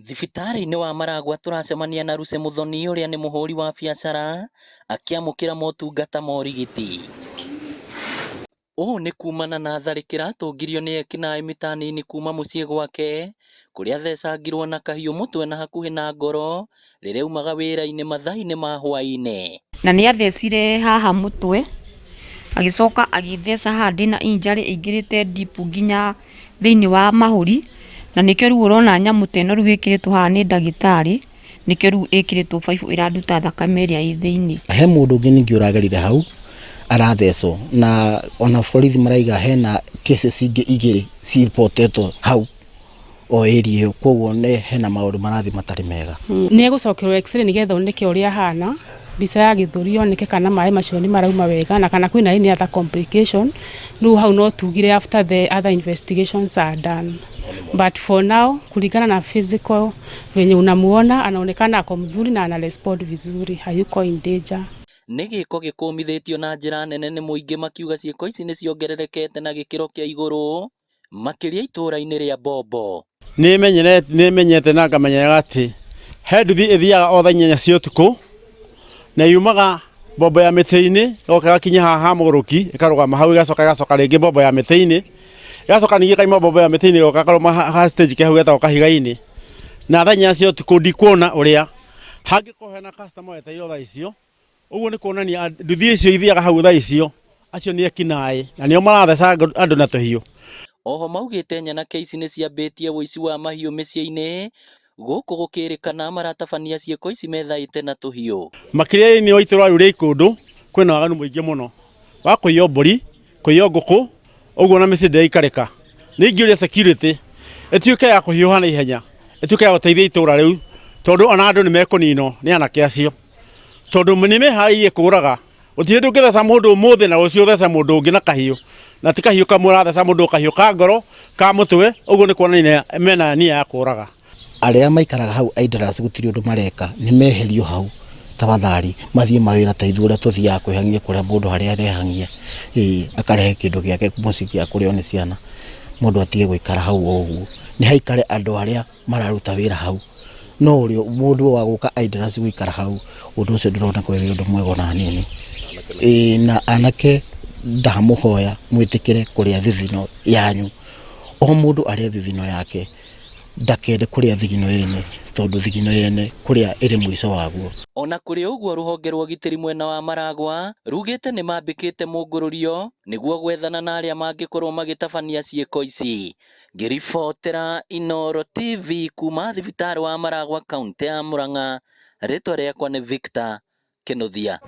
Thibitarĩ-inĩ wa Maragua tũracemania na Lucy Muthoni ũrĩa nĩ mũhũri wa biacara akĩamũkĩra motungata ma ũrigiti. Ũũ nĩ kumana na tharĩkĩra atũngirio nĩ ekinaĩ mita nini kuma mũciĩ gwake kũrĩa athecangirwo na kahiũ mũtwe na hakuhĩ na ngoro rĩrĩa aumaga wĩra-inĩ mathaa-inĩ ma hwaĩ-inĩ. Na nĩ athecire haha mũtwe, agĩcoka agĩtheca haha ndĩna injury ĩingĩrĩte deep nginya thĩinĩ wa mahũri, na nĩkĩo rĩu ũrona nyamũ ta ĩno rĩu ĩkĩrĩtwo haha nĩ ndagĩtarĩ, nĩkĩo rĩu ĩkĩrĩtwo baibũ ĩranduta thakame ĩrĩa ĩ thĩinĩ. He mũndũ ũngĩ ningĩ ũragerire hau arathecwo, na ona borithi maraiga hena cases ingĩ igĩrĩ cireportetwo hau o area ĩyo, koguo nĩ hena maũndũ marathiĩ matarĩ mega. Nĩ egũcokerwo x-ray nĩgetha oneke ũrĩa ahana, mbica ya gĩthũri yoneke kana maĩ macio nĩ marauma wega na kana kwĩna any other complication. Rĩu hau no tugire after the other investigations are done, but for now, kulingana na physical venye unamuona, anaonekana ako mzuri na ana respond vizuri, hayuko in danger. Nĩ gĩko gĩkũmithĩtio na njĩra nene nĩ mũingĩ, makiuga ciĩko ici nĩ ciongererekete na gĩkĩro kĩa igũrũ makĩria itũũra-inĩ rĩa Bombo. Nĩ menyete na ngamenyerera atĩ he nduthi ĩthiaga o thaa 8 cia ũtukũ na yumaga Bombo ya mĩtĩ-inĩ, ĩgoka ĩgakinya haha ha mũgũrũki, ĩkarũgama hau, ĩgacoka ĩgacoka rĩngĩ Bombo ya mĩtĩ-inĩ, ĩgacoka ningĩ ĩkaima Bombo ya mĩtĩ-inĩ, ĩgoka ĩkarũma ha stage ke hau getagwo Kahiga-inĩ. Na thaa 8 cia ũtukũ ndikuona ũrĩa hangĩkorwo hena customer wetereirwo thaa icio. Ũguo nĩ kuonania nduthi icio ithiaga hau thaa icio, acio nĩ ekinaĩ na nĩo maratheca andũ na tũhiũ. Oho maugĩte nyanake ici nĩ ciambĩtie ũici wa mahiũ mĩciĩ-inĩ, gũkũ gũkĩrĩkana maratabania ciĩko ici methaĩte na tũhiũ. Makĩria thĩinĩ wa itũũra rĩu rĩa Ikũndũ kwĩna waganu mũingĩ mũno wa kũiywo mbũri, kũiywo ngũkũ, ũguo na mĩciĩ ndĩraikarĩka. Nĩ ingĩũria security ĩtuĩke ya kũhiũha na ihenya, ĩtuĩke ya gũteithia itũũra rĩu, tondũ ona andũ nĩ mekũninwo nĩ anake acio, tondũ nĩ meharĩirie kũraga. Gũtirĩ hĩndĩ ũngĩtheca mũndũ ũmũthĩ na rũciũ ũthece mũndũ ũngĩ na kahiũ, na ti kahiũ kamwe ũratheca mũndũ, kahiũ ka ngoro, ka mũtwe, ũguo nĩ kuonania mena nia ya kũraga. Arĩa maikaraga hau idlers gũtirĩ ũndũ mareka, nĩ meherio hau tafadhali, mathiĩ mawĩra ta ithuĩ ũrĩa tũthiaga kwĩhang'ia kũrĩa mũndũ harĩa arehang'ia, ĩĩ, akarehe kĩndũ gĩake mũciĩ gĩa kũrĩo nĩ ciana. Mũndũ atige gũikara hau o ũguo, nĩ haikare andũ arĩa mararuta wĩra hau, no ũrĩa mũndũ wa gũka idlers gũikara hau, ũndũ ũcio ndĩrona ko wĩ ũndũ mwega ona hanini. Ĩĩ, na anake ndamũhoya mwĩtĩkĩre kũrĩa thithino yanyu, o mũndũ arĩe thithino yake, ndakende kũrĩa thigino yene, tondũ thigino yene kũrĩa ĩrĩ mũico waguo. Ona kũrĩ ũguo, rũhonge rwa ũgitĩri mwena wa Maragwa rugĩte nĩ mambĩkĩte mũngũrũrio nĩguo gwethana na arĩa mangĩkorwo magĩtabania ciĩko ici. Ngĩribotera Inooro TV kuma thibitarĩ wa Maragwa, kaunti ya Murang'a, rĩtwa rĩakwa nĩ Victor Kĩnuthia.